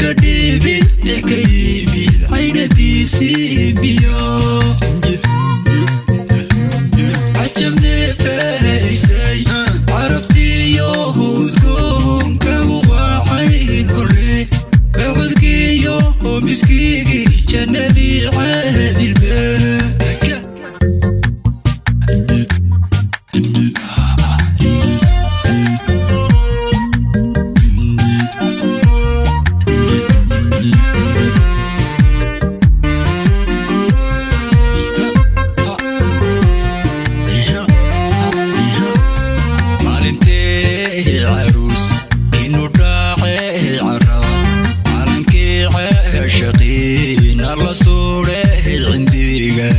Cirka dhibi ka yimi, caynadiisii biyo. Cajabneefaysay carabtiyo udgoonkagu waacayn hore, bacudkiyo miskiigii jannadii caadilbe. Maalintee caruus inu dhaacay carada, calankii ceeshaqiina la suudhay cindiga.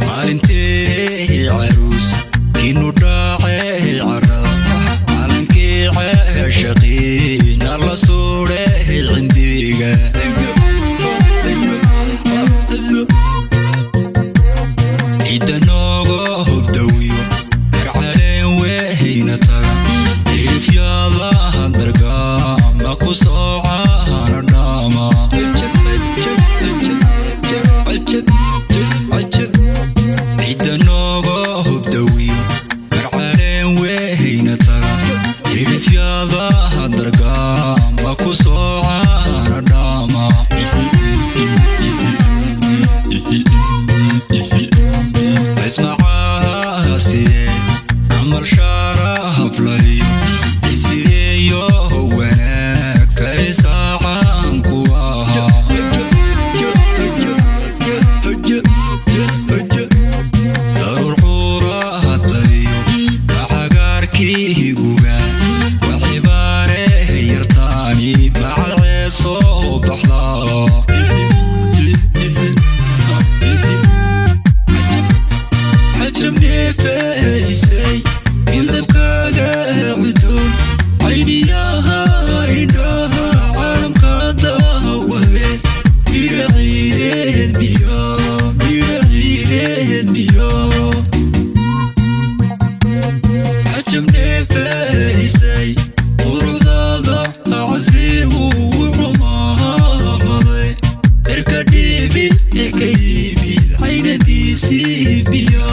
Maalintee caruus inu dhaacay carada, calankii ceeshaqiina la suudhay cindiga. Ciidda nooga hobdawiyo harcaleen wehayna taga, cirifyaadaha dargaama ku soocana dhaama. Ciidda nooga hobdawiyo harcaleen wehayna taga, cirifyaadaha dargaama ku soocana dhaama. Ismacaasiye camal shaara haflayo, isiyeyo wanaag faysaacan ku ahaa. Daruur quurahatayo cagaarkii guga, waxibaare yartaani macalcee soo baxdaa. Cajabneefaysay midabkaaga cudoon, cayniyaha indhaha caalamka daawale, midhaciideed biyo, midhaciideed biyo. Cajabneefaysay quruxdaada casrigu wuxuu mahamaday, cirka dhibi ka yimi, caynadiisii biyo.